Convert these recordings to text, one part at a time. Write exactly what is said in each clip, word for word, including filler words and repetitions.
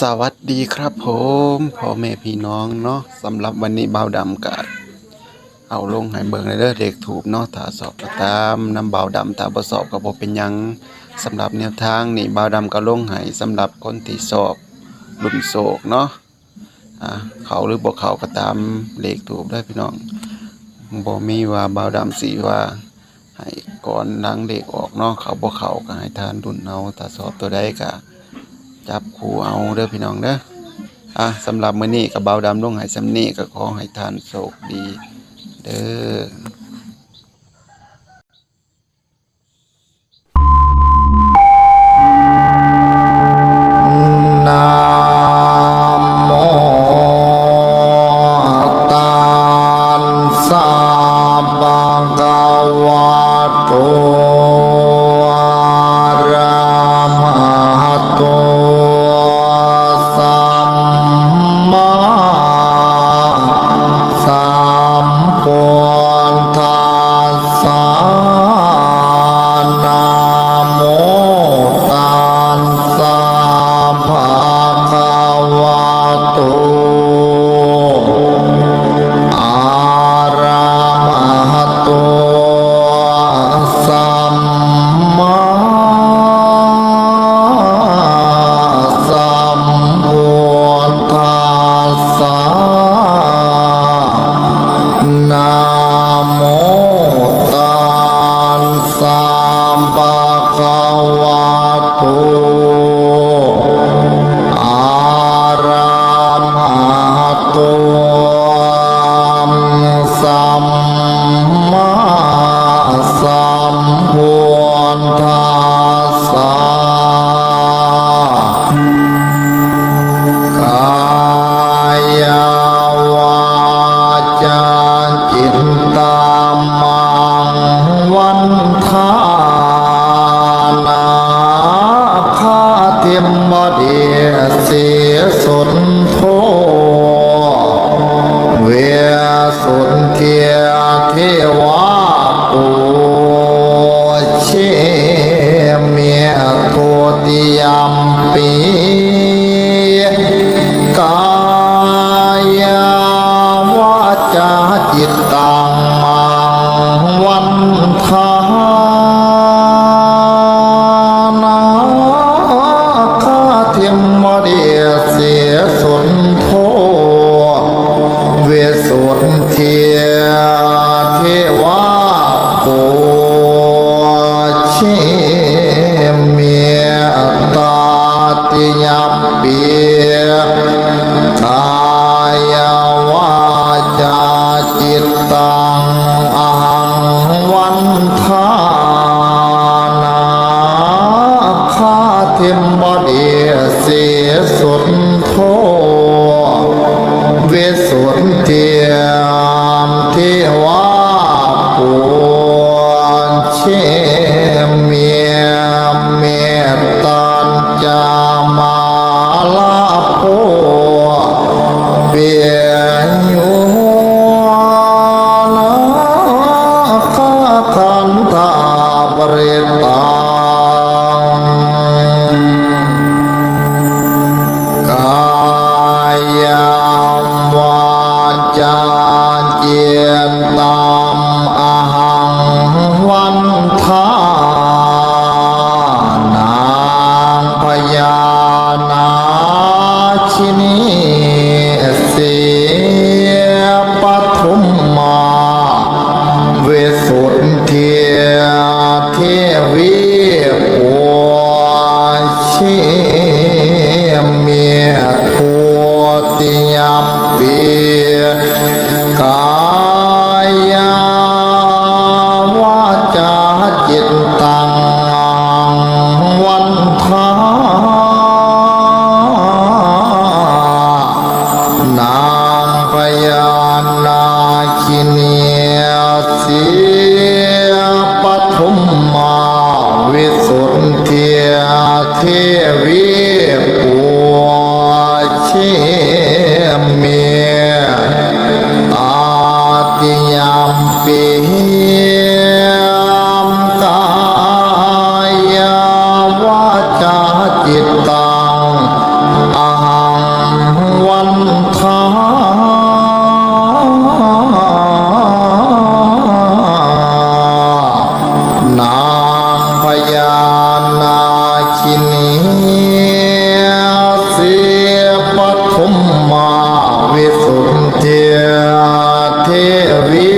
สวัสดีครับผมพ่อแม่พี่น้องเนาะ สำหรับวันนี้บ่าวดำก็เอาลงให้เบิ่งเลยเด้อ เลขธูปเนาะ ถ้าชอบก็ตามนำบ่าวดำ ถ้าบ่ชอบก็บ่เป็นหยัง สำหรับแนวทางนี่บ่าวดำก็ลงให้สำหรับคนที่ชอบลุ้นโชคเนาะ อ่า เข้าหรือบ่เข้าก็ตามเลขธูปเด้อพี่น้อง บ่มีว่าบ่าวดำสิว่าให้ก่อนหลังเลขออกเนาะ เข้าบ่เข้าก็ให้ท่านลุ้นเอา ถ้าชอบตัวใดก็จับคู่เอาเด้อพี่น้องเด้อ อ่ะ สำหรับมื้อนี้ก็บ่าวดำลงให้ส่ำนี้ ก็ขอให้ท่านโชคดีเด้อ Namo tassa bhagavato arahato sammāsambuddhassa. Namo tassa bhagavato arahato sammāsambuddhassa. Namo tassa bhagavato arahato sammāsambuddhassa. Kāyavācā cittamaṅ vandanakhatimbadīsisuddho visuddhijīvakojemi. Dutiyampi kāyavācā cittamaṅ vandanakhatimbadīsisuddho visuddhijīvakojemi. Tatiyampi kāyavācā cittaṃ ahaṃ vandanakhatimbadīsisuddho visuddhijīvakojemi. Mettañca mārā parittaṃ. Kāyaṃ vācā cittaṃ ahaṃ vandanaṃ bhayānaṃ jinisī paṭhumā visuddhijīvakojemi. Dutiyampi kāyavācā cittaṃ vandanaṃ bhayānaṃ jinisī paṭhumā visuddhijīvakojemi. Tatiyampi kāyavācā cittaṃ ahaṃ vandhā nābhayā nāginī sīpathumā visuddhiyā devī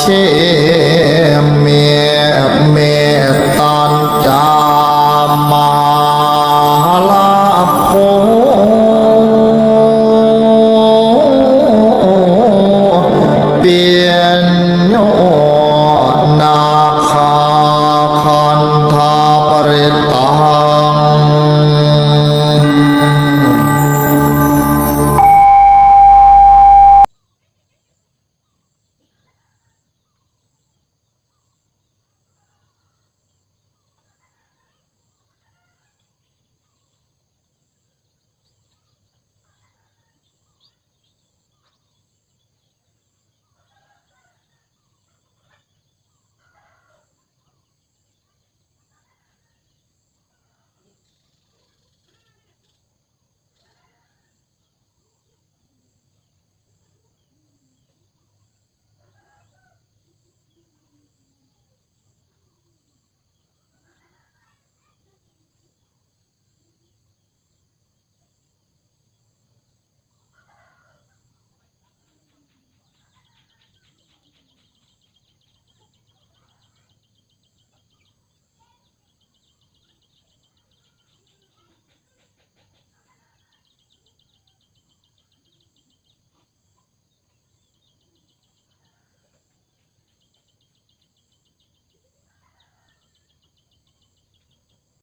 pūjemi mettañca mālā bho piyañño nāgā gandhapparittaṃ